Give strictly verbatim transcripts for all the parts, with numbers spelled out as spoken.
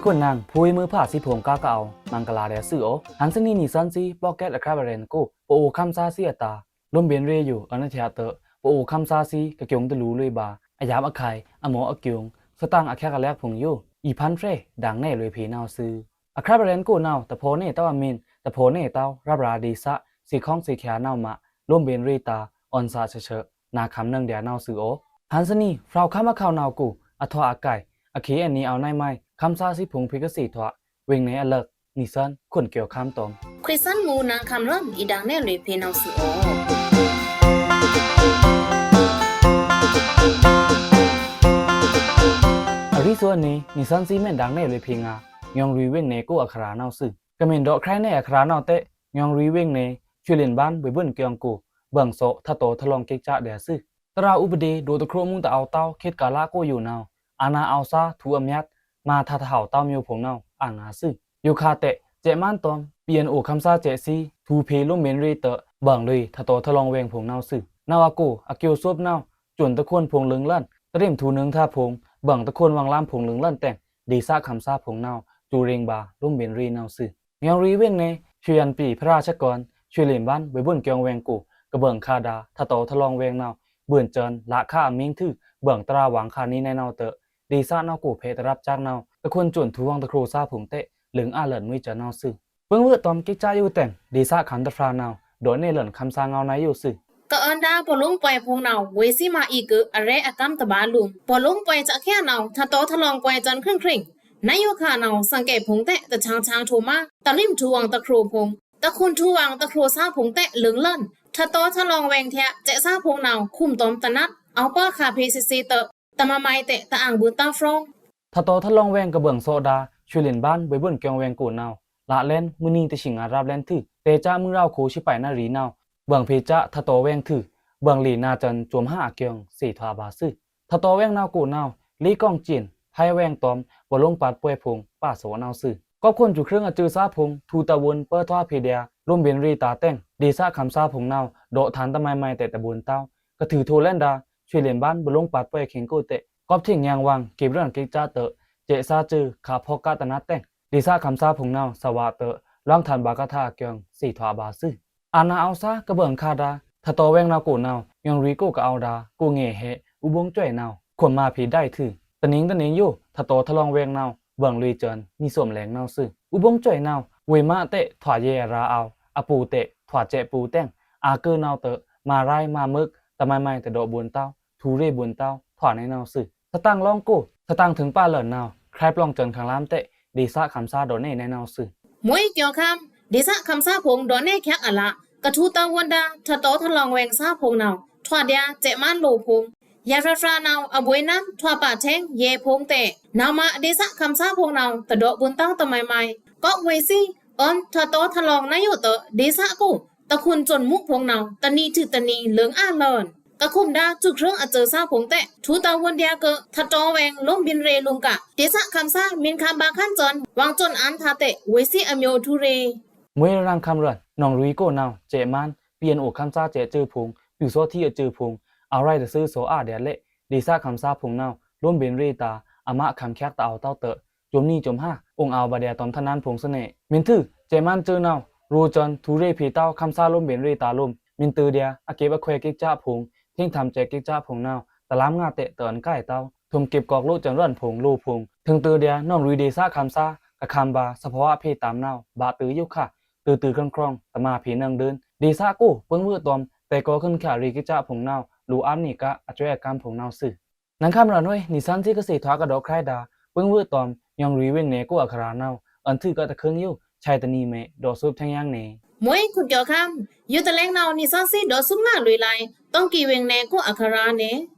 ခွန်နင် ဖူဝေးမွိုးဖါသီးဖိုင်ႏ ကားကအဝ်ႏ မဂ်လာႏဒျာႏသွူသြ။ ဟန်ႏသနီꩻ နီသွဉ်းသီး podcast အခြပ် ရဲဉ်ႏကို ပအိုဝ်ႏခမ်းသားသီးအတာႏ လိုမ်းဗဉ်ႏရေꩻယိုအွောန်ႏအထျꩻတွော့ꩻ ပအိုဝ်ႏခမ်းသားသီးကကျူံႏတလူႏလွေꩻဗာႏ အယပ်ꩻခုဲင်ႏ အမော့အကျူံႏ သတင်ꩻအချက်အလက်ဖိုင်ႏယို အီႏဖန်းဖြယ်ဒင်ႏနယ်လွေꩻဖေႏနဝ်ꩻသွူ။ အခြပ် ရဲဉ်ႏကိုနဝ်ꩻ တဖော်ꩻနေတဝ်းအမဉ်ꩻ တဖော်ꩻနေတဝ်း ရပ်ꩻရာႏဒေႏသꩻ သေႏခေါင်သေႏချာႏနဝ်ꩻမꩻ လိုမ်းဗဉ်ႏရေꩻတာႏ အွဉ်ႏသꩻချော့ချော့ နာႏခမ်းနင်ꩻဒျာႏနဝ်ꩻသွူ။ ဟန်ႏသနီꩻ ဖြောဝ်ꩻခမ်းအခေါင်နဝ်ꩻကို အထွာꩻအကိုင်ႏ အခေတ်အနည်း အဝ်ႏနယ်မီ ခမ်းသားသီးဖိုင်ႏဖေႏကသေထွာꩻ ဝေင်နယ်အလၢတ်ꩻ နီသွဉ်း ခွန်ကျော်ခမ်းတွမ် ခွေႏသွဉ်းမူ နာႏခမ်းလွဉ်ꩻ အီႏဒင်ႏနယ်လွေꩻဖေႏနဝ်ꩻသွူ။ အရိသွဉ်းအနည်း နီသွဉ်းသီးမီးဒင်ႏနယ်လွေꩻဖေႏငါႏ ညွင်ꩻရွီဝေင်နယ်ကို အခြပ်နဝ်ꩻသွူ။ ကမင်ဒေါ့ꩻခြဲင်ႏနယ်အခြပ်နဝ်ꩻတဲ့ ညွင်ꩻရွီဝေင်နယ် ဆွေႏလင်ဗန်း ဗွေႏပိုန်ႏကျောင်းကို ဗွင်ꩻသော့ꩻ ထတ်တောႏထလောင်ႏ ကိတ်ꩻကျားဒျာႏသွူ။ သရဢုပဒေ ဒိုတခြုံꩻမူႏတအဝ်ႏတဝ်း ခေတ်ကာလကိုယိုနဝ်ꩻ အာဏာႏအဝ်ႏသား ထုအမျတ်ꩻ မၤထတ်ဟဝ်ႏတဝ်း မျိုးဖိုင်ႏနဝ်ꩻ အာငါႏသွူ။ ယိုခါတဲ့ စဲ့ꩻမန်းတွမ် ပီအီအီု ခမ်းသားစဲ့ꩻသီး ထုဖေႏလိုမ်းဗဉ်ႏရေꩻတွော့ꩻ ဗွင်ႏလွေꩻ ထတ်တောႏထလောင်ႏဝေင်ဖိုင်ႏနဝ်ꩻသွူ။ နဝ်ꩻအကို အကျိုးသွပ်နဝ်ꩻ စွန်ꩻတခွန်ဖိုင်ႏလိုင်ႏလန်ꩻ တရင်ထုနွိုင်ႏသားဖိုင်ႏ ဗွင်ꩻတခွန်ႏဝင်ႏလမ်းဖိုင်ႏလိုင်ႏလန်ꩻတဲ့ ဒေႏသꩻခမ်းသားဖိုင်ႏနဝ်ꩻ စူꩻရင်ဗာႏ လိုမ်းဗဉ်ႏရေꩻနဝ်ꩻသွူ။ ညွင်ꩻရွီဝေင်နယ် ရွှေရံပီ ဖရာႏချက်ကွန် ဆွေႏလင်ဗန်း ဗွေႏပိုန်ႏကျောင်းဝေင်ကို ကဗွင်ꩻခါႏဒါႏ ထတ်တောႏထလောင်ႏဝေင်ႏနဝ်ꩻ ဗွေႏစဲ့ꩻ လꩻခါႏအမင်းထု ဗွင်ꩻတြါဝွင်ႏခါႏနံꩻနယ်နဝ်ꩻတဲ့ ဒေႏသꩻနဝ်ꩻကို ဖေႏတရပ်ꩻချက်နဝ်ꩻ တခွန်ႏစွန်ꩻထူႏဝင်ႏတခြုံႏသားဖိုင်ႏတဲ့ လိုင်ႏအာလန်ꩻမွေးစဲ့ꩻနဝ်ꩻသွူ။ ဗွေႏပိုန်ႏကျောင်း ကိတ်ꩻကျားယိုတဲင် ဒေႏသꩻခမ်းတဖြာနဝ်ꩻ ဒို့ꩻနယ်လွဉ်ꩻခမ်းသားငေါနဝ်ꩻယိုသွူ။ ကအွဉ်ႏဒါႏ ပလောင်ပွိုင်ႏဖိုင်ႏနဝ်ꩻ ဝေႏသီးမီအီꩻကု အရဲအကမ်းတဗာႏလိုမ် ပလောင်ပွိုင်ႏချက်ခဲနဝ်ꩻ ထတ်တောႏထလောင်ႏပွိုင်ႏစဲ့ꩻ ခရင်ꩻခရင်ꩻ နဝ်ꩻယိုခါနဝ်ꩻ သင်ꩻကဲဖိုင်ႏတဲ့ တချောင်ချောင်ႏထိုꩻမာ တရင်ထုဝင်ႏတခြုံႏဖိုင်ႏ တခွန်ႏထုဝင်ႏတခြုံႏသားဖိုင်ႏတဲ့ လိုင်ႏလန်ꩻ ထတ်တောႏထလောင်ႏဝေင်ႏထျꩻ စဲ့ꩻသားဖိုင်ႏနဝ်ꩻ ခုမ်တွမ်တနတ် အဝ်ႏပှားခါႏဖေႏသေ့သေ့တဲ့ တမမုဲင်တဲ့ တအာင်ဗွန်ႏသားဖြောင်ႏ ထတ်တောႏထလောင်ႏဝေင်ႏ ကဗွင်ꩻသော့ꩻဒါႏ ဆွေႏလင်ဗန်း ဗွေႏပိုန်ႏကျောင်းဝေင်ကိုနဝ်ꩻ လꩻလဲဉ်ႏမုနီတသီငါႏရပ်ꩻလဲဉ်ႏထွူ တဲꩻကျားမုရောꩻခို သီးပိုင်ႏနရီနဝ်ꩻ ဗွင်ꩻဖေႏကျား ထတ်တောႏဝေင်ႏထွူ ဗွင်ႏလေꩻနာႏစဲ့ꩻ စွမ်ꩻဟါအကျူံႏ သေထွာဗာႏသွူ။ ထတ်တောႏဝေင်ႏနဝ်ꩻကိုနဝ်ꩻ လေꩻကောင်ꩻကျင်ꩻ ဟဲဝေင်ႏတွမ် ပလောင်ပတ်ပွိုင်ႏဖိုင်ႏ ပာꩻသော့ꩻနဝ်ꩻသွူ။ ကောပ်ခွန်ႏစူးခြိုင်းအစွိုꩻသားဖိုင်ႏ ထူႏတဝုန်ႏ ပားထွာဖြေႏဒျာႏ လိုမ်းဗဉ်ႏရေꩻတာႏတဲင် ဒေႏသꩻခမ်းသားဖိုင်ႏနဝ်ꩻ ဒို့ꩻထန်ႏတမုဲင်ꩻမုဲင်တဲ့ တဗုန်ႏတဝ်း ကထုးထိုꩻလဲဉ်ဒါႏ ဆွေႏလင်ဗန်း ပလောင်ပတ်ပွိုင်ႏခေင်ႏကိုတဲ့ ကောပ်ထေင်ꩻယင်ဝွင်ႏ ကေပ်ရွဉ်ႏကိတ်ꩻကျားတဲ့ စဲ့ꩻသားစွိုꩻ ခါႏဖော့ကတနတ်တဲင် ဒေႏသꩻခမ်းသားဖိုင်ႏနဝ်ꩻ သဝာတဲ့ လွင်ႏထန်ႏဗာႏကထါအကျူံႏ သေထွာဗာႏသွူ။ အာဏာႏအဝ်ႏသား ကဗွင်ꩻခါႏဒါႏ ထတ်တောႏဝေင်ႏနဝ်ꩻကိုနဝ်ꩻ ညွင်ꩻရွီကိုကအဝ်ႏဒါႏ ကိုငဲဟဲ ဥပုံကျော်နဝ်ꩻ ခွန်ႏမါဖေႏဒိုင်ထွူ တနင်ႏတနင်ႏယို ထတ်တောႏထလောင်ႏဝေင်ႏနဝ်ꩻ ဗွင်ႏလွေꩻစဲ့ꩻ နီသွမ်ꩻလဲင်နဝ်ꩻသွူ။ ဥပုံကျော်နဝ်ꩻ ဝေႏမတဲ့ ထွာယဲအရာႏအဝ်ႏ အပိုတဲ့ ထွာစဲ့ꩻပူႏတဲင် အာႏကုနဝ်ꩻတဲ့ မါရိုင်းမါမိုက် တမုဲင်ꩻမုဲင်တဒို့ဗုန်ႏတဝ်း ထူႏရေꩻဗုန်ႏတဝ်း ထွာနဲနဝ်ꩻသွူ။ သတင်ꩻလောင်းကို သတင်ꩻထိုင်ပာ်လန်နဝ်ꩻ ခြဲးပလောင်ႏစဲ့ꩻခါႏလမ်းတဲ့ ဒေႏသꩻခမ်းသားဒို့ꩻနယ်နဲနဝ်ꩻသွူ။ မွေးကျော်ခမ်း ဒေႏသꩻခမ်းသားဖိုင်ႏဒို့ꩻနယ်ချက်အလ ကထူႏတဝုန်ႏဒါႏ ထတ်တောႏထလောင်ႏဝေင်ႏသားဖိုင်ႏနဝ်ꩻ ထွာဒျာႏစဲ့ꩻမန်းလိုꩻဖိုင်ႏ ယရာႏဖြာနဝ်ꩻ အဗွေႏနမ်း ထွာပါထဲင်ႏယဲဖိုင်ႏတဲ့ နဝ်ꩻမ ဒေႏသꩻခမ်းသားဖိုင်ႏနဝ်ꩻ တဒို့ဗုန်ႏတဝ်းတမုဲင်ꩻမုဲင် ကောပ်ဝေႏသီး အွဉ်ႏထတ်တောႏထလောင်ႏနဝ်ꩻယိုတဲ့ ဒေႏသꩻကို တခွန်ႏစွန်ꩻမူဖိုင်ႏနဝ်ꩻ တနံꩻထွူတနံꩻ လိုင်ႏအာလန်ꩻ ကခုမ်ဒါႏစူးခြိုင်းအစွိုꩻသားဖိုင်ႏတဲ့ ထူႏတဝုန်ႏဒျာႏကု ထတ်တောႏဝေင်ႏလိုမ်းဗဉ်ႏရေꩻလိုမ်ꩻက ဒေႏသꩻခမ်းသားမဉ်ခမ်းဗာႏခမ်းစွန် ဝင်ႏစွန်ꩻအန်ႏထါတဲ့ ဝေႏသီးအမျိုးထူႏရေꩻ မွေးရန်ႏခမ်းရင်ꩻ ညွင်ꩻရွီကိုနဝ်ꩻ စဲ့ꩻမန်း ပီအီအီု ခမ်းသားစဲ့ꩻစွိုꩻဖိုင်ႏ ပြုꩻသောထီးအစွိုꩻဖိုင်ႏ အဝ်ႏရဲတသွူသောꩻအာဒျာႏလဲ့ ဒေႏသꩻခမ်းသားဖိုင်ႏနဝ်ꩻ လိုမ်းဗဉ်ႏရေꩻတာႏ အမခမ်းချက်တအဝ်ႏတဝ်းတဲ့ စွမ်ꩻနီစွမ်ꩻဟါ အိုင်ႏအဝ်ႏဗဒျာႏတွမ်ႏထနန်းဖိုင်ႏသွူးနဲ မဉ်ႏထွူ စဲ့ꩻမန်းစွိုꩻနဝ်ꩻ ရိုႏစွန်ꩻထူႏရေꩻဖေႏတဝ်း ခမ်းသားလိုမ်းဗဉ်ႏရေꩻတာႏလိုမ် မဉ်ႏတွိုဒျာႏ အကဵပ်းအခွဲးကိတ်ꩻကျားဖိုင်ႏ ထေင်ꩻထမ်ႏစဲ့ꩻကိတ်ꩻကျားဖိုင်ႏနဝ်ꩻ တလမ်းငါတဲ့ တအွဉ်ႏကိုင်ႏတဝ်း ထုမ်ႏကဵပ်းကွက်လိုꩻစွန်ꩻရွဉ်ဖိုင်ႏလိုꩻဖိုင်ႏ ထိုင်တွိုဒျာႏ ညွင်ꩻရွီဒေႏသꩻခမ်းသား ကခမ်းဗာႏ သဘာဝဖေႏတမ်ႏနဝ်ꩻ ဗာႏတွိုယိုခါ တွိုတွိုခြွင်ခြွင် တမါဖေႏနင်ႏဒိုင်း ဒေႏသꩻကို ပိုင်ꩻဝွို့ꩻတွမ်ႏ တဲကောက်ꩻခုန်ႏချာႏရေꩻကိတ်ꩻကျားဖိုင်ႏနဝ်ꩻ လိုꩻအပ်ꩻနီက အစွဲးအကမ်းဖိုင်ႏနဝ်ꩻသွူ။ နင်ခမ်းရင်ꩻဝေး နီသွဉ်းသီးကသေထွာကဒိုက်ꩻခြဲင်ဒါႏ ပိုင်ꩻဝွို့ꩻတွမ်ႏ ညွင်ꩻရွီဝေင်ႏနယ်ကို အခြပ်နဝ်ꩻ အွဉ်ႏထွူကတခွိုင်ꩻယို ဆဲးတနံၤမဲ့ ဒို့ꩻသွပ်ထျောက်ယင်ꩻနေ မွေးခွန်ကျော်ခမ်း ယိုတလဲင်နဝ်ꩻ နီသွဉ်းသီးဒို့ꩻသွပ်ငါလွေꩻလၢ် တောင်ႏကီꩻဝေင်ႏနယ်ကို အခြပ်နေ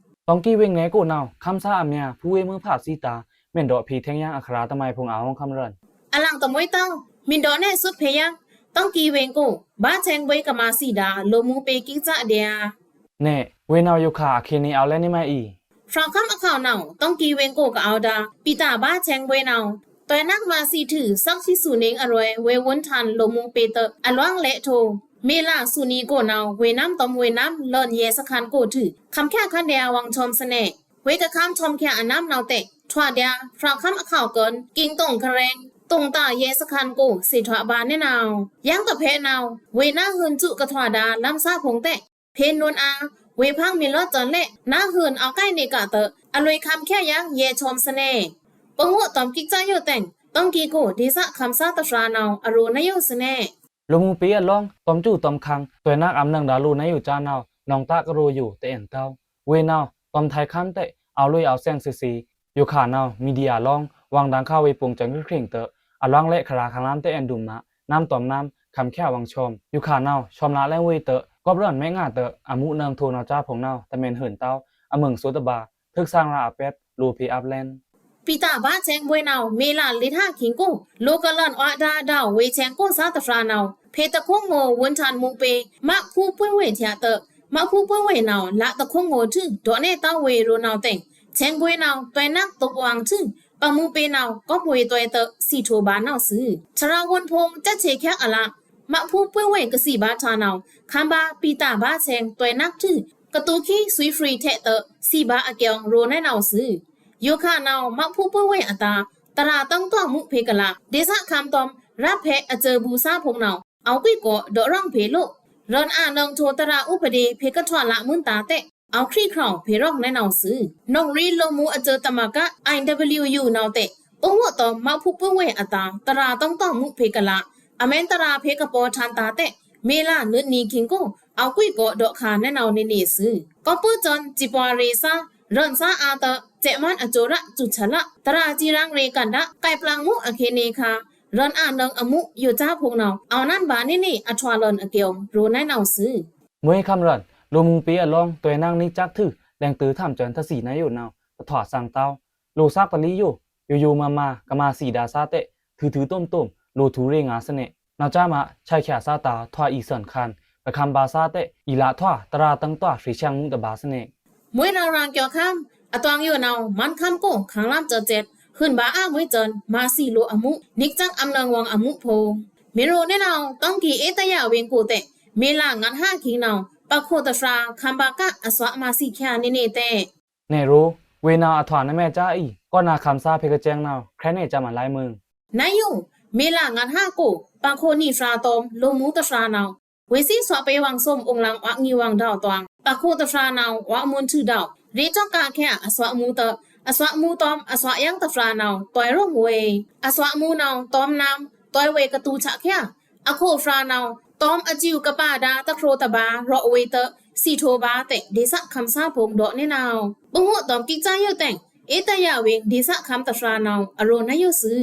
တောင်ႏကီꩻဝေင်ႏနယ်ကိုနဝ်ꩻ ခမ်းသားအမျာႏ ဖူးဝေးမွိုးဖးသီးတာႏ မ့ၢ်ဒို့ꩻဖေႏထျောက်ယင်ꩻ အခြပ်တမါဖေႏအဝ်ႏခမ်းရင်ꩻ အလင်တမွေးတဝ်း မ့ၢ်ဒို့ꩻနယ်သွပ်ဖေႏယင်ꩻ တောင်ႏကီꩻဝေင်ႏကို ဗာႏထဲင်ႏဗွေးကမါသီးဒါႏ လိုꩻမူပေကိတ်ꩻကျားဒျာႏ နဲ ဝေးနဝ်ꩻယိုခါ အခေတ်နည်းအဝ်ႏလဲ့နံမအီ ဖြောဝ်ꩻခမ်းအခေါင်နဝ်ꩻ တောင်ႏကီꩻဝေင်ႏကိုကအဝ်ႏဒါႏ ပီတာႏဗာႏထဲင်ႏဗွေးနဝ်ꩻ တွဲနက်မါသီးထွူ သီးသီးသူနင်းအရွဲ ဝေးဝွဉ်းထန်ႏ လိုꩻမူပေတဝ်း အလွင်းလဲ့ထို မေ့လါသူနံၤကိုနဝ်ꩻ ဝေးနမ်းတွမ်ႏဝေးနမ်း လွဉ်ယဲသခန်ကိုထွူ ခမ်းချာႏခန်ဒျာႏဝင်ႏထွမ်ႏသွူးနဲ ဝေးကခမ်းထွမ်ႏချာႏအနမ်းနဝ်ꩻတဲ့ ထွာဒျာႏဖြုတ်ခမ်းအခေါက်ကွန် ကိင်တုံကရင် တုံတာယဲစခန်ကို သေထွာဘါနဲနဝ်။ ယင်းတဖဲနဝ် ဝေနဝ် ဟွံစုကထွာဒါ လမ်းစားဖိုင်ႏတဲ့ ဖေႏနွဉ်အာႏ ဝေဖင်းမီလော့တန်လက် နဝ်ဟွံအဝ်ကိုက်နေကတႃ အလွေႏခမ်းချောက်ယင်း ယဲချွမ်သနဲ ပငို့တမ်ကိကျာယိုတဲင် တမ်ကီကို ဒေသခံစားတဖြာနဝ် အရိုနယိုသနဲ လိုမူပေအလောင်း တမ်စူတမ်ခင်း တွယ်နက်အံႏနင်ဒါလိုနယိုကျာနဝ် နောင်တကရိုယိုတအဲန်တဝ် ဝေနဝ် တမ်ထိုင်ခမ်းတဲ့ အဝ်လွေအဝ်သဲင်သေသေ ယိုခါနဝ် မီဒီယာလောင်း ဝင်ဒင်ခါဝေပုင်စံခွိုင်တႃ အလွင်းလဲခရာခရမ်းတအဲန်ဒုမ နမ်းတမ်နမ်း ခမ်းချောက်ဝင်ချွမ် ယိုခါနဝ် ချွမ်လလဲင်ဝေတႃ ကော့ပ်ရွံမဲငါတႃ အမူနင်ထိုနဝ်ကျာဖိုင်နဝ် တမင်ဟွံတဝ် အမုင်သိုတဘါ ထုက်စင်ရာအပျဲတ် လိုဖေအပ်လဲင် ပီတာဘါဆဲင်ဘွေနဝ် မေလလေးဟါခိင်ကို လိုကလန်အွါဒါဒဝ် ဝေဆဲင်ကိုစားတဖြာနဝ် ဖေတခုံငိုဝွံထန်မူပေ မဖူပွေဝေထျာတႃ မဖူပွေဝေနဝ် လတခုံငိုထု ဒေါ်နဲတဝ်ဝေရိုနဝ်တဲင် ဆဲင်ဘွေနဝ် တွယ်နက်တုပ်ဝွင်ထု ပမူပေနဝ် ကော့ပ်ဝေတွယ်တႃ သီထိုဘါနဝ်သု သရဝွန်ဖိုင် စက်ချေချက်အလ မဖူပွေဝေကသီဘါထႃနဝ် ခမ်းဘါပီတာဘါဆဲင် တွယ်နက်ထု ကတူခိသွီဖြီထဲတႃ သီဘါအကျင် ရိုနဲနဝ်သု ယိုခါနဝ် မဖူပွေဝေအတာ တရာတင်းတွားမူဖေကလ ဒေသခံတမ် ရပ်ဖဲအစႃဘူစားဖိုင်နဝ် အဝ်ကွိကောဒေါ်ရောင်ဖေလို ရွန်အာနင်ထိုတရာဥပဒေ ဖေကထွာလမွန်းတာတဲ့ အဝ်ခရီးခရောင်ဖေရောင်နဲနဝ်သု နောင်ရီလိုမူအစႃတမက အိုင်ဒဘလျူယူနဝ်တဲ့ ပဝတ်တမ် မဖူပွေဝေအတာ တရာတင်းတွားမူဖေကလ အမန်တရာဖေကပော်ထန်တာတဲ့ မေလနွံနံခိင်ကို အဝ်ကွိကောဒေါ်ခါနဲနဝ်နေနေသု ကော့ပ်ပူတွန် စံပွါရေဆာ ရွန်ဆာအာတႃ စဲမန်အစႃရ စူချလ တရာစံရင်ရေကန္ဒ ကိုက်ပလင်မူအခေနေခါ ရွန်အာနင်အမူ ယိုကျာဖိုင်နဝ် အဝ်နမ်းဘါနေနေ အထွာလွန်အကျင် ရိုနဲနဝ်သု မွေခမ်းရွန် လိုမူပေအလောင်း တွယ်နက်နီစက်ထု လဲင်တိုသမ်စၢၼ်တသီနယိုနဝ် တထွာစင်တဝ် လိုသက်တလီယို ယိုယိုမာမာ ကမၤသီဒါသႃတဲ့ ထုထုတုမ်တုမ် လိုထုရေငါသနဲ နဝ်ကျာမ ဆဲချာသႃတႃ ထွာအီသွန်ခန် ပခမ်းဘါသႃတဲ့ အီလထွာ တရာတင်းတွား ဖြေဆံမူတဘါသနဲ မွေရရာကျော်ခမ်း အတွင်ယိုနဝ် မန်ခမ်းကို ခမ်းလမ်းစၢစက် ဟွံဘါအမွေစၢၼ် မၤသီလိုအမူ နီစက်အံနင်ဝွင်အမူဖိုင် မေရိုနဲနဝ် တမ်ကီအ့တယဝ့င်ကိုတဲ့ မေလငါဟါခိင်နဝ် ပခိုတဖြာ ခမ်းဘါကအသွက်မၤသီချာနေနေတဲ့ နဲရို ဝေနဝ်အထွာနမဲကျာအီ ကော့နာခမ်းသႃဖေကစဲင်နဝ် ခရဲန့ကျာမၤလါမွင် နယို မေလငါဟါကို ပခိုနီဖြာတမ် လိုမူတဖြာနဝ် ဝေသီသွက်ပေဝွင်သွမ် အိုင်လင်အွက်ငီဝွင်ဒဝ်တွင် ပခိုတဖြာနဝ် အွက်မွန်ထုဒဝ် ရေကျော်ကချာ အသွက်မူတႃ အသွက်မူတမ် အသွက်ယင်းတဖြာနဝ် တွယ်ရုံဝေ အသွက်မူနဝ် တမ်နမ်း တွယ်ဝေကတူချချာ အခိုဖြာနဝ် တမ်အစူကပါဒါတခရိုတဘါ ရော့ဝေတႃ သီထိုဘါတဲ့ ဒေသခံစားဖိုင်ဒေါ်နဲနဝ် ပငို့တမ်ကိကျာယိုတဲင် အ့တယဝ့င် ဒေသခံတဖြာနဝ် အရိုနယိုသု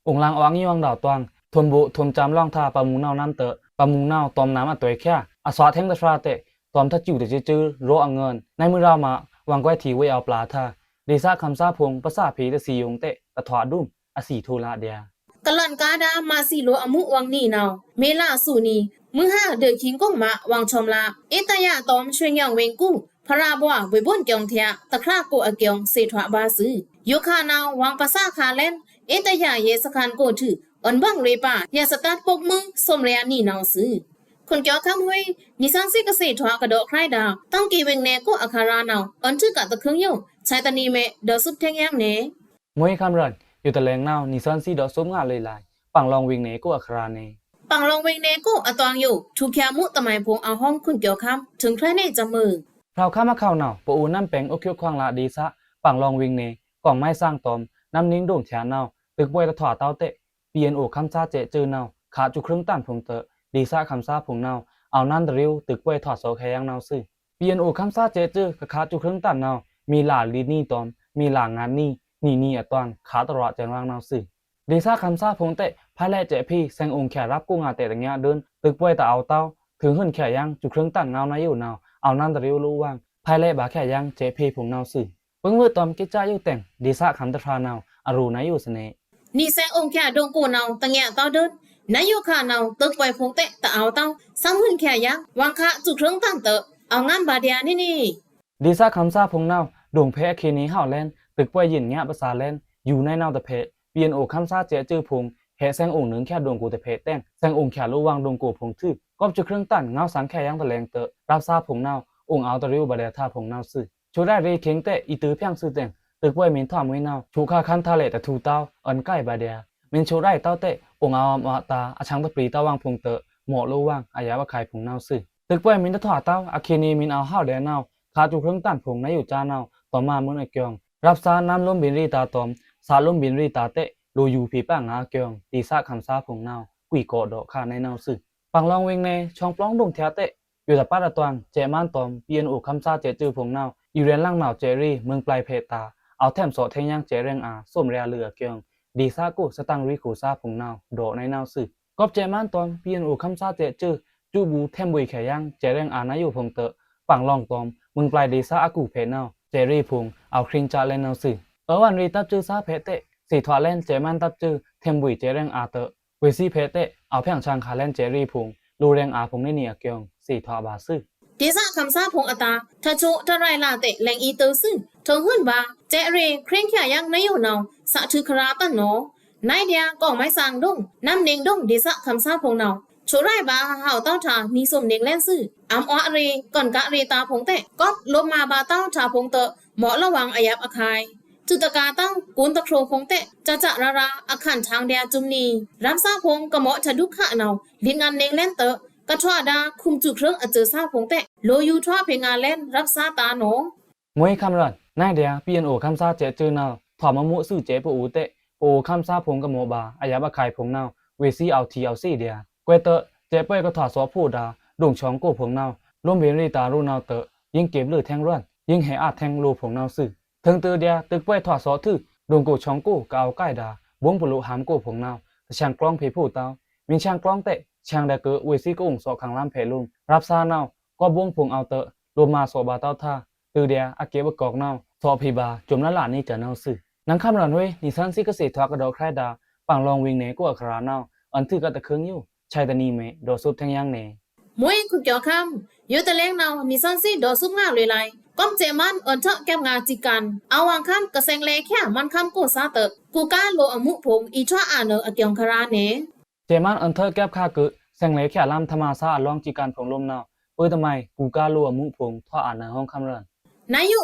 အိုင်လင်အွက်ငီဝွင်ဒဝ်တွင် ထွမ်ဘူထွမ်စမ်လွင်ထႃ ပမူနဝ်နမ်းတႃ ပမူနဝ်တမ်နမ်းအတွယ်ချာ အသွက်ထဲင်တဖြာတဲ့ တမ်ထစူတစစူ ရော့အငိုၼ်း နမွေရဝ်မ ဝွင်ကွဲထီဝေအဝ်ပျႃထႃ ဒေသခံစားဖိုင် ပသႃဖေတသီယိုင်တဲ့ တထွာဒုမ် အသီထိုလါဒျာ ကလန်ကာဒါမၤသီလိုအမူဝွင်နီနဝ် မေလသွူနီ မွေဟါဒိုခိင်ကုင်မ ဝွင်ချွမ်လါ အ့တယတမ် ဆွေညွန့်ဝ့င်ကူ ဖရာဘွာ ဝေဘွန်ကျင်ထျာ တခရာကိုအကျင် သေထွာဘါသု ယိုခါနဝ် ဝွင်ပသႃခါလဲင် အ့တယရဲစခန်းကိုထု အွန်ဘွင်ရေပါ ယသတတ်ပုတ်မွေး သွမ်ရျာနီနဝ်သု ခွန်ကျော်ခမ်းဝေ နီသွဉ်းစံကသေထွာကဒီးခရိုက်ဒါ တမ်ကီဝ့င်နယ်ကိုအခရာနဝ် အွန်ထုကတခုံယို ဆာတနီမဲ ဒီးသုတ်ထင်းယင်းနဲ မွေခမ်းရွန် ယိုတလဲင်နဝ် နီသွဉ်းစံဒီးသွမ်ငါလွေလါ ပင်လောင်ဝ့င်နယ်ကိုအခရာနဲ ပင်လောင်ဝ့င်နယ်ကိုအတွင်ယို ထုချာမူတမိုင်ဖိုင်အဟွံခွန်ကျော်ခမ်း ထုင်ခရဲန့စမွေ ဖြောက်ခမ်းအခေါင်နဝ် ပအိုနမ်းပဲင်အိုချွတ်ခွင်လါဒေသ ပင်လောင်ဝ့င်နယ် ကွင်မိုင်သင်တမ် နမ်းနင်းဒိုင်ထျာနဝ် တွိုက်ပွဲတထွာတဝ်တဲ့ ပီအန်အိုခမ်းသားစဲ့စိုနဝ် ခါစုခရင်တန်ဖိုင်တႃ ဒေသခံစားဖိုင်နဝ် အဝ်နမ်းတရွို တွိုက်ပွဲထွာသောခဲယင်းနဝ်သု ပီအန်အိုခမ်းသားစဲ့စို ကခါစုခရင်တန်နဝ် မေလလီနီတမ် မေလငါနီ နီနီအတွင် ခါတရွာစဲင်ရင်းနဝ်သု ဒေသခံစားဖိုင်တဲ့ ဖဲလဲ့စဲ့ဖေ သင်အိုင်ချာရပ်ကိုငါတဲ့တညဒိုင် တွိုက်ပွဲတအဝ်တဝ် ထုင်ဟွံချာယင်း စုခရင်တန်ငဝ်နယိုနဝ် အဝ်နမ်းတရွိုလိုဝွင် ဖဲလဲ့ဘါချာယင်း စဲ့ဖေဖိုင်နဝ်သု ပငို့တမ်ကိကျာယိုတဲင် ဒေသခံတဖြာနဝ် အရိုနယိုသနဲ နီသင်အိုင်ချာဒိုင်ကိုနဝ် တညတဝ်ဒိုင် နယိုခါနဝ် တွိုက်ပွဲဖိုင်တဲ့တအဝ်တဝ် သင်ဟွံချာယင်း ဝွင်ခါစုခရင်တန်တႃ အဝ်ငမ်းဘါဒျာနဲနဲ ဒေသခံစားဖိုင်နဝ် ဒိုင်ဖဲအခေန့ဟဝ်လဲင် တွိုက်ပွဲယဉ်ညါပစာလဲင် ယူနဲနဝ်တဖဲ ပီအန်အိုခမ်းသားစဲ့စိုဖိုင် ဟဲသင်အိုင်နွင်ချာဒိုင်ကိုတဖဲတဲင် သင်အိုင်ချာလိုဝွင်ဒိုင်ကိုဖိုင်ထု ကွပ်စုခရင်တန်ငဝ်သင်ချာယင်းတလဲင်တႃ ရပ်စားဖိုင်နဝ် အိုင်အဝ်တရွိုဘါဒျာထႃဖိုင်နဝ်သု ဆိုဒၣ်ရေခိင်တဲ့ အီတွိုဖျင်သုတဲင် တွိုက်ꩻပွယ်မီးထွားမွေးနဝ်ꩻ ထုခါခန်းတားလ့ꩻတထူႏတဝ်း အွဉ်ႏကိုက်ဗာႏဒျာႏ မီးသုရိုက်ꩻတဝ်းတဲ့ အိုင်ႏအဝ်ႏအမွာꩻအတာႏ အဆန်းတပျီတဝ်းဝၢင်းဖိုင်ႏတွော့ မော့ꩻလိုဝၢင်း အယပ်ꩻအခုဲင်ꩻဖိုင်ႏနဝ်ꩻသွူ။ တွိုက်ꩻပွယ်မီးတထွားတဝ်း အခေတ်နေမီးအဝ်ႏဟဝ်ꩻဒျာႏနဝ်ꩻ ခါꩻတူꩻခုင်းတန်ဖိုင်ႏ နယုꩻကြားနဝ်ꩻ တွမ်ꩻမာꩻမွိုင်းအကျိုင် ရပ်ꩻသား နမ်းလိုမ်းဗိုင်ႏရေဒါတွမ်ႏ သꩻလိုမ်းဗိုင်ႏရေဒါတဲ့ လိုꩻယူႏဖေႏပါငါအကျိုင် ဒေႏသꩻခမ်းသားဖိုင်ႏနဝ်ꩻ ကွီးကော့ꩻဒေါ့ခါꩻနဝ်ꩻသွူ။ ပင်လောင်ꩻဝေင်ꩻနယ် ချွင်းပလောင်းဒုံးထျꩻတဲ့ ယိုဒါပါဒတွင်ꩻ ကျဲမန်းတွမ်ႏ ပီအီအီု ခမ်းသားကျဲးကျိုးဖိုင်ႏနဝ်ꩻ အီရန်ႏလင်ꩻမဝ်ႏကျဲးရေꩻ မိူင်းပျဲဖြဲးတာႏ အဝ်ႏထဲမ်သွော့ထဲင်ယင်းကျဲးရဲင်ꩻအာႏ သွမ်ꩻရျာႏလွိုက်ꩻအကျိုင် ဒေႏသꩻကို သတင်ꩻရွီႏခိုꩻသားဖိုင်ႏနဝ်ꩻ ဒေါ့နဝ်ꩻသွူ။ ကွပ်ကျဲမန်းတွမ်ႏ ပီအီအီု ခမ်းသားကျဲးကျိုး စုဘူးထဲမ်ဗွေႏခဲယင်းကျဲးရဲင်ꩻအာႏနယုꩻဖိုင်ႏတွော့ ပင်လောင်တွမ်ႏ မိူင်းပျဲဒေႏသꩻအကူꩻဖဲ့ꩻနဝ်ꩻ ကျဲးရေꩻဖိုင်ႏ အဝ်ႏခြိုင်ꩻကျားလဲနဝ်ꩻသွူ။ အဝ်ႏဝၼ်းရေꩻတပ်စွဲသားဖဲ့ꩻတဲ့ သေထွားလဲန်ကျဲမန်းတပ်စွဲ ထဲမ်ဗွေႏကျဲးရဲင်ꩻအာႏတွော့ ဝေးသီးဖဲ့ꩻတဲ့ အဝ်ႏဖျံးချံႏခါလဲန်ကျဲးရေꩻဖိုင်ႏ လိုꩻရဲင်ꩻအာႏဖိုင်ႏနေနံꩻအကျိုင် သေထွားဗာႏသွူ။ ဒေႏသꩻခမ်းသားဖိုင်ႏအတာႏ ထချိုးတရိုက်လာတဲ့ လဲင်အီးတဝ်းသွူ ထုံးဟုဉ်ဗာႏ ကျဲးရေꩻခြိုင်ꩻခဲယင်းနယုꩻနဝ်ꩻ သꩻထုးခရာတန်ꩻနော နဝ်ꩻဒျာႏ ကော့ꩻမိုင်းသင်ဒုံး နမ်းနေဒုံး ဒေႏသꩻခမ်းသားဖိုင်ႏနဝ်ꩻ ချိုးရိုက်ဗာႏ ဟဝ်ႏတဝ်းထ᩻ နီသွမ်ꩻနေလ်လဲန်သွူ အမ်ꩻအွားရေꩻ ကွန်ႏကရေꩻတာႏဖိုင်ႏတဲ့ ကွပ်လိုမ်းမာဗာႏတဝ်းထ᩻ဖိုင်ႏတွော့ မော့ꩻလိုဝၢင်းအယပ်ꩻအခုဲင်ꩻ ထွူတကာႏတဝ်း ကွုန်ႏတခရိုင်ဖိုင်ႏတဲ့ ကျကျရရ အခန်ႏထင်ႏဒျာႏစွုမ်နီ ရပ်ꩻသားဖိုင်ႏကမော့ꩻထဒုခနဝ်ꩻ လိတ်ငန်နေလ်လဲန်တွော့ ကထွားဒါ ခုမ်စွူခြိုင်ꩻအစွိုꩻသားဖိုင်ႏတဲ့ လိုꩻယူႏထွားဖေငါလဲန် ရပ်ꩻသားတာႏနော မွေးခမ်းရွဉ် နဝ်ꩻဒျာႏ ပီအီအီု ခမ်းသားကျဲးကျိုးနဝ်ꩻ ထွားမမုသွူကျဲးပအိုတဲ့ ပအိုခမ်းသားဖိုင်ႏကမော့ꩻဗာႏ အယပ်ꩻအခုဲင်ꩻဖိုင်ႏနဝ်ꩻ ဝေးသီးအဝ်ႏထီအဝ်ႏသေဒျာႏ ကွဲးတွော့ ကျဲးပွဲကထွားသွော့ဖိုဒါ ဒုံချွင်းကိုဖိုင်ႏနဝ်ꩻ လိုမ်းဗိုင်ႏရေဒါတွော့နဝ်ꩻတွော့ ယိင်းကျိုပ်ꩻလွိုက်ထဲင်ရွဉ် ယိင်းဟဲအါထဲင်လိုဖိုင်ႏနဝ်ꩻသွူ။ ထုံးတွော့ဒျာႏ တွိုက်ꩻပွယ်ထွားသွော့ထွူ ဒုံကိုချွင်းကို ကအဝ်ႏကိုက်ဒါ ဗုံးပလိုဟမ်ကိုဖိုင်ႏနဝ်ꩻ သဆန်ႏကျိုင်းဖေဖိုတဝ်း မီးဆန်ႏကျိုင်းတဲ့ ဆန်ႏဒျာႏကွိုဝ် ဝေးသီးကအုံသွော့ခံႏလမ်းဖဲ့ꩻလိုမ်း ရပ်ꩻသားနဝ်ꩻ ကွပ်ဗုံးဖိုင်ႏအဝ်ႏတွော့ လိုမ်းမာသွော့ဗာႏတဝ်းထ᩻ တွိုက်ꩻဒျာႏ အကျိုပ်အကောက်နဝ်ꩻ သွော့ဖေဗာႏ စွမ်ꩻလလနေကြနဝ်ꩻသွူ။ နင်ꩻခမ်းရွဉ်ဝေး နီသွဉ်းသီးကသေထွားကဒေါ့ခြဲဒါ ပင်လောင်ꩻဝေင်ꩻနယ်ကိုအခရာနဝ်ꩻ အွဉ်ႏထွူကတခွိုင်ꩻယူ ဆာယတနီမဲ ဒေါ့သွပ်ꩻထဲင်ယင်းနေ မွေးခွန်ကျော်ခမ်း ယိုတလဲင်နဝ်ꩻ နီသွဉ်းသီးဒေါ့သွပ်ꩻငါလွေꩻလၢႆ ကွပ်ကျဲမန်း အွဉ်ႏထွူကပ်ငါစည်းကမ်း အဝ်ႏဝၢင်းခမ်း ကသဲင်လဲချာ မန်းခမ်းကိုသားတွော့ ကူကာလိုꩻအမုဖိုင်ႏ အီထွားအာႏနုင်ꩻအကျိုင်ႏခရာနဲ ကျဲမန်းအွဉ်ႏထွူကပ်ခါကွိုဝ် သဲင်လဲချာလမ်း ထမာသားအလောင်းစည်းကမ်းဖိုင်ႏလိုမ်းနဝ်ꩻ ပိုတမိုင် ကူကာလိုꩻအမုဖိုင်ႏ ထွားအာႏနုင်ꩻဟွံခမ်းရွဉ် နယု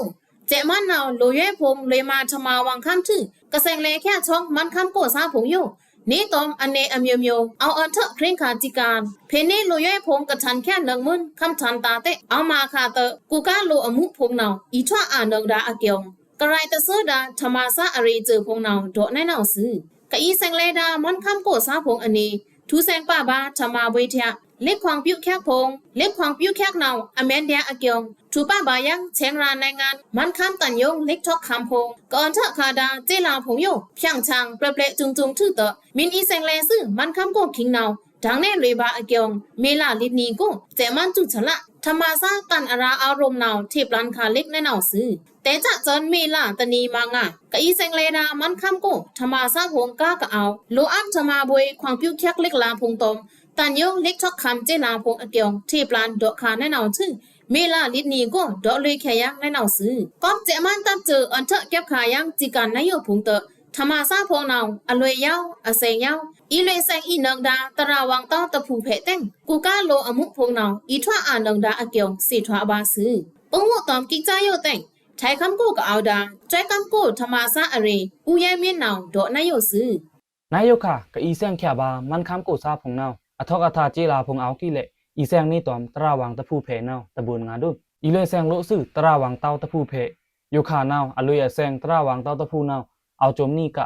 ကျဲမန်းနဝ်ꩻ လိုꩻယွဲဖိုင်ႏ လွေꩻမာထမာဝၢင်းခမ်းထွူ ကသဲင်လဲချာချွင်း မန်းခမ်းကိုသားဖိုင်ႏယို နေတွမ်ꩻအနယ်အမျိုးမျိုး အဝ်ႏအွဉ်ႏထွူခြိုင်ꩻခါစည်းကမ်း ဖေႏနေလိုꩻယွဲဖိုင်ႏ ကထန်ႏချာနုင်ꩻမုန်း ခမ်းထန်ႏတာႏတဲ့ အဝ်ႏမာခါတွော့ ကူကာလိုꩻအမုဖိုင်ႏနဝ်ꩻ အီထွားအာႏနုင်ꩻဒါအကျိုင် ကရိုင်ꩻတသွိုဒါ ထမာသားအရေꩻစွိုဖိုင်ႏနဝ်ꩻ ဒေါ့နဲနဝ်ꩻသွူ။ ကအီသဲင်လဲဒါ မန်းခမ်းကိုသားဖိုင်ႏအနံၤ ထူသဲင်ပာဗာႏ ထမာဗွေႏထျာ လစ်ခွင်ႏပြုတ်ချက်ဖိုင်ႏ လစ်ခွင်ႏပြုတ်ချက်နဝ်ꩻ အမဲန်ႏဒျာႏအကျိုင် ထူပာဗာႏယင်း ဆဲင်ꩻရာꩻနဲင်ꩻငၢၼ်း မန်းခမ်းတန်ယိုင်ꩻ လစ်ထွူကဖိုင်ႏ ကအွဉ်ႏထွူခါဒါ စေ့လာဖိုင်ႏယို ဖြန့်ချံႏ ပြဲပြဲစုံစုံထွူတွော့ မီးအီသဲင်လဲသွူ မန်းခမ်းကိုခိင်းနဝ်ꩻ တန်းနဲလွေꩻဗာႏအကျိုင် မေလလိတ်နံၤကို ကျဲမန်းစွူဆလ ထမာသားတန်အရာႏအဝ်ႏရိုမ်နဝ်ꩻ ထေးပလန်ႏခါလိတ်နဲနဝ်ꩻသွူ။ တဲꩻစဲ့စွန်မေလတနံၤမငါ ကအီသဲင်လဲဒါ မန်းခမ်းကို ထမာသားဖိုင်ႏကားကအဝ်ႏ လိုꩻအပ်ထမာဗွေႏ ခွင်ႏပြုတ်ချက်လိတ်လာဖိုင်ႏတွမ် တန်ယိုင်ꩻ လစ်ထွူခမ်းစေ့လာဖိုင်ႏအကျိုင် ထေးပလန်ႏဒေါ့ခါနဲနဝ်ꩻသွူ မေလလိတ်နံၤကို ဒေါ့လွေꩻခဲယင်းနဲနဝ်ꩻသွူ။ ကွပ်ကျဲမန်းတပ်စွို အွဉ်ႏထွူကပ်ခါယင်း စည်းကမ်းနယိုဖိုင်ႏတွော့ ထမာသားဖိုင်ႏနဝ်ꩻ အလွေꩻယဝ် အသဲင်ယဝ် အီလွေꩻသဲင်အီနုင်ꩻဒါ တရာဝၢင်းတဝ်းတဖူႏဖဲ့ꩻတဵင် ကူကာလိုꩻအမုဖိုင်ႏနဝ်ꩻ အီထွားအာႏနုင်ꩻဒါအကျိုင် သေထွားဗာႏသွူ။ ပူင်ဝုတ်တွမ်ႏကိကစါယိုတဲင် ထဲးခမ်းကိုကအဝ်ႏဒါ စွဲးခမ်းကိုထမာသားအရေꩻ ဦးရဲမင်းနဝ်ꩻ ဒေါ့နဲယိုသွူ။ နယုခါ ကအီသဲင်ချာဗာႏ မန်းခမ်းကိုသားဖိုင်ႏနဝ်ꩻ အထွက်အတားစေ့လာဖိုင်ႏအဝ်ႏကီးလဲ့ အီသဲင်နေတွမ်ႏ တရာဝၢင်းတဖူႏဖဲ့ꩻနဝ်ꩻ တဘူးငါဒု အီလွေꩻသဲင်လိုသွူ တရာဝၢင်းတဝ်းတဖူႏဖဲ့ꩻ ယိုခါနဝ်ꩻ အလွေꩻအသဲင် တရာဝၢင်းတဝ်းတဖူႏနဝ်ꩻ အဝ်ႏစွုမ်နီက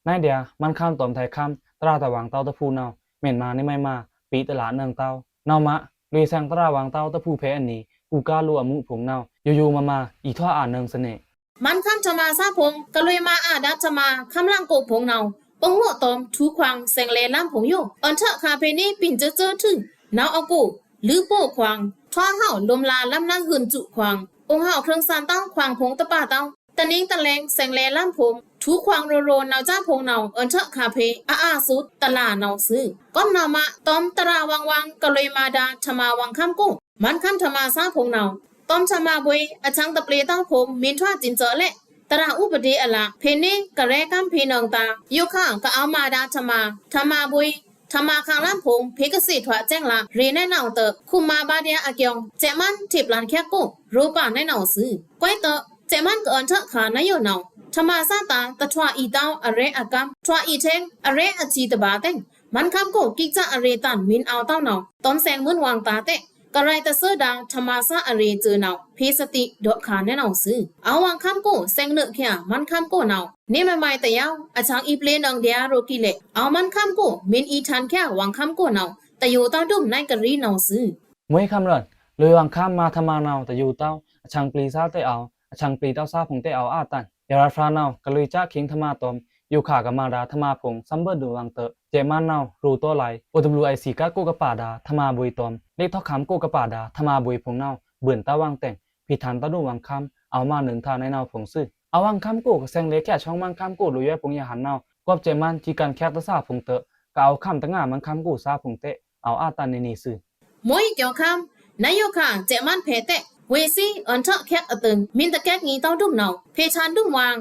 နဲဒျာႏ မန်းခမ်းတွမ်ႏထဲးခမ်း တရာတဝၢင်းတဝ်းတဖူႏနဝ်ꩻ မဵၼ်မါနေမုဲင်မါ ပီတလးနွံတဝ်း နဝ်ꩻမး လွေꩻသဲင်တရာဝၢင်းတဝ်းတဖူႏဖဲ့ꩻအနံၤ ကူကာလိုꩻအမုဖိုင်ႏနဝ်ꩻ ယိုယိုမါမါ အီထွားအာႏနုင်ꩻသန့ မန်းခမ်းထမာသားဖိုင်ႏ ကလွေꩻမါအာဒါႏထမာႏ ခမ်းလင်ကိုဖိုင်ႏနဝ်ꩻ ပူင်ဝုတ်တွမ်ႏ ထူခွင်ႏ သဲင်လဲလမ်းဖိုင်ႏယို အွဉ်ႏထွူခါဖေ့ꩻနေ ပီၼ်စွိုသွိုထွူ နဝ်ꩻအကို လိုꩻပိုခွင်ႏ ထွားဟဝ်လိုမ်းလာလမ်းနဝ်ꩻ ဟုုန်စွူခွင်ႏ အိုင်ဟဝ်ခြိုင်သန်ႏတဝ်း ခွင်ႏဖိုင်ႏတပၢတဝ်း တနင်္သာလင်း သဲင်လဲလမ်းဖိုင်ႏ ထူခွင်ႏရိုရို နဝ်ꩻစါဖိုင်ႏနဝ်ꩻ အွဉ်ႏထွူခါဖေ့ꩻ အအါသုတ်း တလးနဝ်ꩻသွူ။ ကွပ်နဝ်ꩻမး တွမ်ႏတရာဝၢင်းဝၢင်း ကလွေꩻမါဒါႏ ထမာႏဝၢင်းခမ်းကို မန်းခမ်းထမာသားဖိုင်ႏနဝ်ꩻ တွမ်ႏထမာဗွေႏ အဆန်းတပျီတဝ်းဖိုင်ႏ မီးထွားစင်စွော်လဲ့ တရာဥပဒေအလ ဖေ့ꩻနေ ကရဲကမ်းဖေ့ꩻနုင်ꩻတာႏ ယိုခါ ကအဝ်ႏမါဒါႏထမာႏ ထမာႏဗွေႏ ထမာႏခမ်းလမ်းဖိုင်ႏ ဖေ့ꩻကသေ့ထွားစဲင်ꩻလာ ရေꩻနဲနဝ်ꩻတွော့ ခုမ်ႏမါဗာႏဒျာႏအကျိုင် စဲ့ꩻမန်းထေးပလန်ႏချက်ကို ရိုပါနဲနဝ်ꩻသွူ။ ကွဲးတွော့ စဲ့မန်းကအွဉ်ထက်ခါနယိုနဝ် ထမစာသား တထွာအီတောင်း အရဲအကမ်း ထွာအီထဲင် အရဲအထီတဘၣ်တဲင် မန်းခမ်းကို ကိကစအရဲတန် မီးအဝ်တဝ်နဝ် တွမ်စဲင်မွဉ်ဝွင်တာတဲ ကရိုင်တသဵဒါ ထမစာအရဲစဲ့နဝ် ဖေႏသတိ ဒေါ့ခါနဲနဝ်သွူ။ အဝ်ဝွင်ခမ်းကို စဲင်နုဲ့ခါ မန်းခမ်းကိုနဝ် နေမမိုင်တယဝ် အဆန်အီပျေနွောင်ဒျာႏရိုးကီးလဲ့ အဝ်မန်းခမ်းကို မီးအီထန်ခါ ဝွင်ခမ်းကိုနဝ် တယိုတဝ်ဒုမ်နဝ်ကရီနဝ်သွူ။ မွဲခမ်းရန် လွေဝွင်ခမ်းမါထမနဝ် တယိုတဝ် အဆန်ပျီသားတဲအဝ် အဆန်ပျီတဝ်သားဖုံတဲအဝ်အတန် ယရာဖျါနဝ် ကလွေစခိင်ထမတွမ် ယိုခါကမဒါ ထမဖုံ စံးဘွဲဒုဝွင်တဵ စဲ့မန်းနဝ် ရူတောလိုင် အိုဒဘလူးအိုင်စီ ကတ်ကိုကပါဒါ ထမဘွေတွမ် လေ့ထောက်ခံကိုကပါဒါ ထမဘွေဖုံနဝ် ဗွဉ်တဝ်ဝွင်တဲင် ဖေႏထန်တဝ်ဒုမ်ဝွင်ခမ်း အဝ်မါနုဲင်ထါနဲနဝ်ဖုံသွူ။ အဝ်ဝွင်ခမ်းကို ကစဲင်လဲခါ ဆွင်မန်းခမ်းကို လိုယွဲဖုံယဟန်နဝ် ကွပ်စဲ့မန်း စံးကၠံၣ်ခက်တသားဖုံတဵ ကအဝ်ခမ်းတငါ မန်းခမ်းကိုသားဖုံတဲ အဝ်အတန်နေနေသွူ။ မွဲကျော်ခမ်း နယိုခါ စဲ့မန်းဖေႏတဲ ဝေစီ အွဉ်ထက်ခက်အတိုင် မီးတကဲက့တဝ်ဒုမ်နဝ် ဖေႏထန်ဒုမ်ဝွင်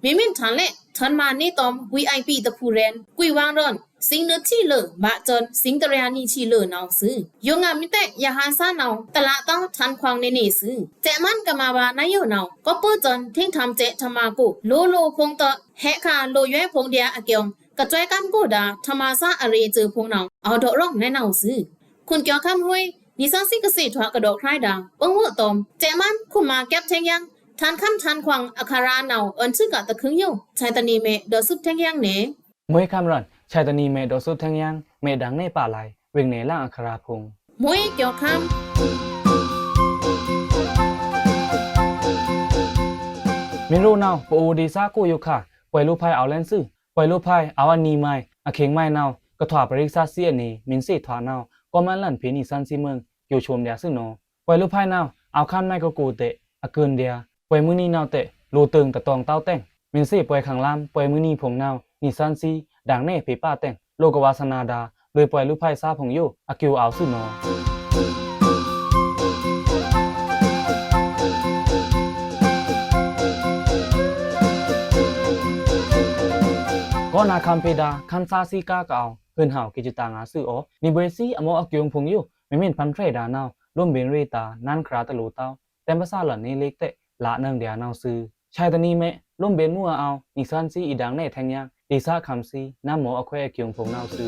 မီးမီးထန်လဲ့ ထန်မါနေတွမ် VIP တဖုရဲဉ် ကွိဝွင်ရန် စံးနုဲ့ထီလဲ့ ဘၣ်စန် စံးတရၢနံထီလဲ့နဝ်သွူ။ ယိုငါမီးတဲ ယဟန်သားနဝ် တလးတဝ် ထန်ခွင်နေနေသွူ။ စဲ့မန်းကမဗာနယိုနဝ် ကွပ်ပိုစန် ထိင်းထမ်စဲ့ထမကို လိုလိုဖုံတဵ ဟဲခါ လိုယွဲဖုံဒျာအကျောင် ကစွဲကမ်းကိုဒါ ထမစာအရဲစဲ့ဖုံနဝ် အဝ်ဒေါ့ရောင်နဲနဝ်သွူ။ ခွန်ကျော်ခမ်းဟွဲ နီသန်သီကသ့ထွာကဒေါ့ခရိုင်ဒါ ပင်းဝွံတွမ် စဲ့မန်းခွန်မါကပ်ထဲင်ယင် ထန်ခမ်းထန်ခွင်အခရာနဝ် အွဉ်သွူကတခုံယို ဆဲ့တနံၤမဲ့ ဒေါ့သုတ်ထဲင်ယင်နဲ။ မွဲခမ်းရန် ဆဲ့တနံၤမဲ့ ဒေါ့သုတ်ထဲင်ယင် မဲ့ဒင်နဲပာ်လိုင် ဝိုင်နဲလင်အခရာဖုံ မွဲကျော်ခမ်း မင်းရိုးနဝ် ပအိုဒေသကိုယိုခါ ပွိုင်လိုဖိုင်အဝ်လဲန်သွူ။ ပွိုင်လိုဖိုင်အဝ်အနံမိုင် အခိင်မိုင်နဝ် ကထွာပရိသတ်စံးအနံ မင်းစေ့ထွာနဝ် ကွန်မန်လန်ဖေႏနီသန်သီမွိုင် ယိုဆိမ်ဒျာသွူနီၤ။ ပွိုင်လိုဖိုင်နဝ် အဝ်ခမ်းမိုင်ကကိုတဲ အကုၼ်ဒျာ ပွိုင်မွိုင်နီနဝ်တဲ လိုတိုင်တတွင်တဝ်တဲင် မင်းစေ့ပွိုင်ခင်လမ်း ပွိုင်မွိုင်နီဖုံနဝ် နီသန်သီ ဒင်နဲဖေႏပာ်တဲင် လိုကဝါသနာဒါ လွေပွိုင်လိုဖိုင်သားဖုံယို အကျိုးအဝ်သွူနီၤ။ ကောနာခမ်းဖေဒါ ခမ်းသားသီကားကအဝ် ဟိုင်ဟဝ်ကီးစတာင်အသွူအို နီဗွေသီအမော့အကျိုးဖုံယို မီးမီးဖန်ဖြဲဒါနဝ် လိုမ်းဗဉ်ရဲတာ နန်းခရာတလိုတဝ် တဲမ်းပသလန်နေလ့ကတဲ လနင်ဒျာနဝ်သွူ။ ဆဲ့တနံၤမဲ့ လိုမ်းဗဉ်မူအအဝ် နီသန်သီအီဒင်နဲထဲင်ယင် ဒေသခမ်းသီ နမ်းမော့အခွဲအကျိုးဖုံနဝ်သွူ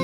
။